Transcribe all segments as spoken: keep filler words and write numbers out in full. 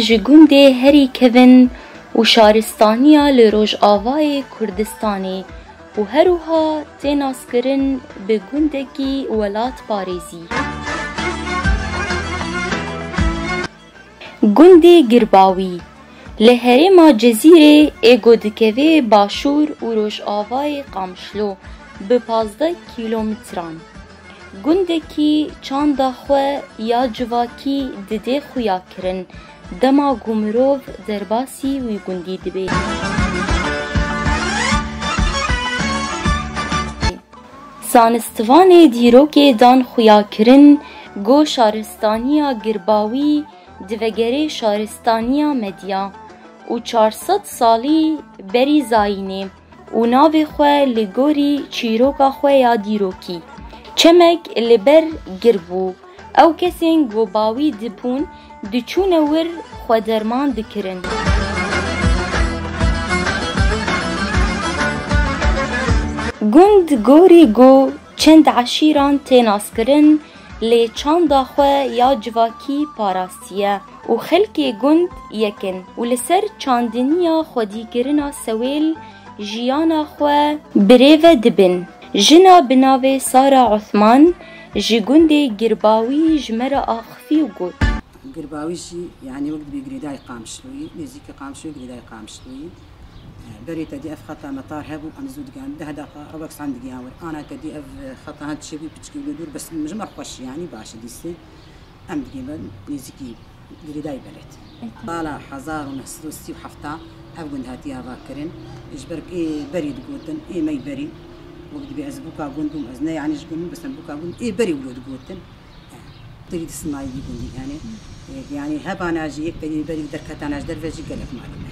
Ji gundê herî kevin û şaristaniya li Rojavayê Kurdistanê û her wiha tê naskirin bi gundekî welatparêzî. Gundê Girbawî li herêma Cezîrê ê ku dikeve başûr û rojavayê Qamişlo bi pazdeh kîlometran. Gundekî çanda xwe ya civakî didê xuyakirin, dema ku mirov derbasî wî gundî dibe. Zanistvanê dîrokê dan xuyakirin ku şaristaniya Girbawî divegerê şaristaniya Medya û çar sed salî berî zayînê û navê xwe li gorî çîroka xwe ya dîrokî. Çemek li ber gir bû. Ew kesên ku bawî dibûn, diçûne wir xwe derman dikirin. Gund gorî ku çend eşîran tê naskirin, lê çanda xwe ya civakî parastiye û xelkê gund yek in û li ser çandiniya xwedîkirina sewêl jiyana xwe birêve dibin. Jina bi navê Sara Osman ji gundê Girbawî ji me re axifî û got. Girbawî jî, yanî wek dibê girêdayî Qamişloyî, nêzîkî Qamişloyî, girêdayî Qamişloyî. Berê te dî ev xeta metar hebû, em zû digihan, deh deqa, rewek saet digihan wir. Ana te dî ev xeta hin çêbû, piçkî wilo dûr, bes ji me xweş, yanî baş e dîsê. Em digihîn nêzîkî girêdayî beled. Sala hezar û neh sed û sî û heft ev gund hatiye avakirin. Ji ber ê berî digotin, ê mey berî. Wek dibê ez bûka gund bûm, ez ne yanî ji gund bûm, bes em bûka gund, ê berî wilo digotin. Tevî disinayî vî gundî, yanî, e, yanî hebana jî yek tevî berî derketana ji derve jî gelek malê me.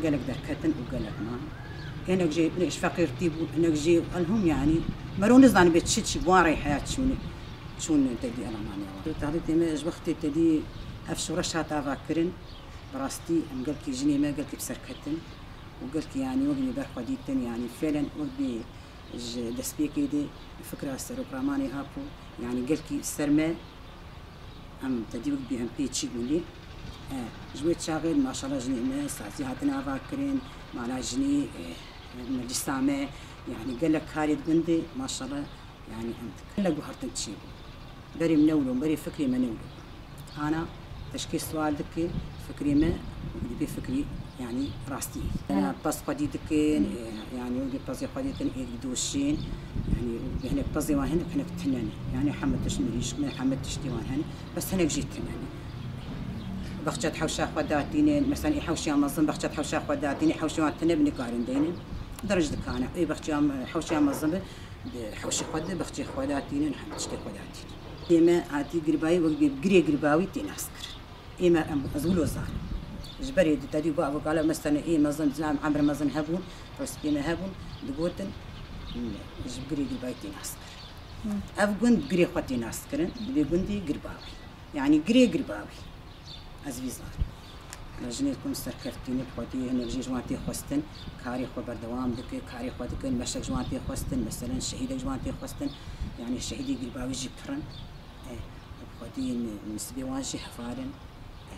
Gelek derketin û gelek man. Hinek jî, hinek ji feqîrtî bû, hinek jî elhum, yanî, mero nizanibê çi, çi, wan rey heyat çûne. Çûn te dî Elmanya wan. Tahdîtê me ji wextê te dî ev şoreş hat avakirin, bi rastî em gelkî jinê me gelkî bi serketin û gelkî, yanî, wek dibê berxwedîtin, yanî, fêlen wek dibê ji destpêkê de fikra serokremanê Apo, yanî, gelkî ser me, em te dî wek dibê em pê çî bûn lê, e, ji wê çaxê maşallah jinê me sazî hatin avakirin, mala jinê, e, meclisa me, yanî, gelek karê di gundê, maşallah. Yanî em dikin. Gelek guhertin çêbû. Berê min ne wilo, berê fikrê me ne wilo. Ana teşkê sual dike, fikrê me, dibê fikrî, yanî rastî. Ana pez xwedî dikin, e, yanî wê pezê xwedî dikin, ê didoşên, yanî hinek pezê wan hene, hinek tune ne. Yanî heme tişt mirîşk me, heme tiştê wan hene, bes hinek jî tune ne. Baxçet hewşa xwe datînin, mesela ê hewşiya mezin, baxçet hewşa xwe datînin, hewşê wan tune bi nikarin deynin. Dirij dikane. Ê baxçiya, hewşiya mezin bi, Di hewşê xwe de, bexçê xwe de tînin, hemî tiştê xwe de tînin. Ê me hatî girbayî wek bê girê girbawî tê nas kirin. Ê me em, ez wilo zanim. Ji berê di tedî ba avokala me sene ê mezin, zam emr mezin hebûn, rosipê me hebûn, digotin, ji girê girbayî tê nas kirin. Ev gund girê xwe tê nas kirin, dibê gundê girbawî. Yanî girê girbawî. Ez vî zanim. Me jinê kum serkeftî ne, bi xwedî hinek jî ji wan tê xwestin, karê xwe berdewam dike, karê xwe dikin, meşek ji wan tê xwestin, meselen şehîdek ji wan tê xwestin, yanî şehîdê girbawî jî pir in. E, bi xwedî nisbê wan jî heval in. E,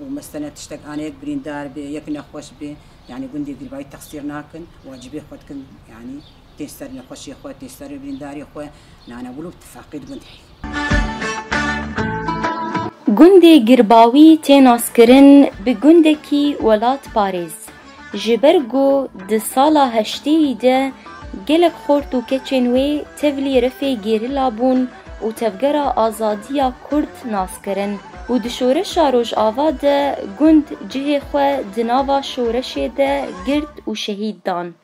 û meselen tiştek ane yek birîndar bê, yek nexweş bê, yanî gundê girbawî texsîr nakin, wacibê xwe dikin, yanî tê ser nexweşê xwe, tê ser birîndarê xwe, nane wilo tifaqê di gund heye. Gundê Girbawî tê naskirin bi gundekî welatparêz. Ji ber ku di sala heştêyî de gelek xort û keçên wê tevlî refê gerîla bûn û Tevgera Azadiya Kurd nas kirin û di şoreşa Rojava de gund cihê xwe di nava şoreşê de girt û şehîd dan.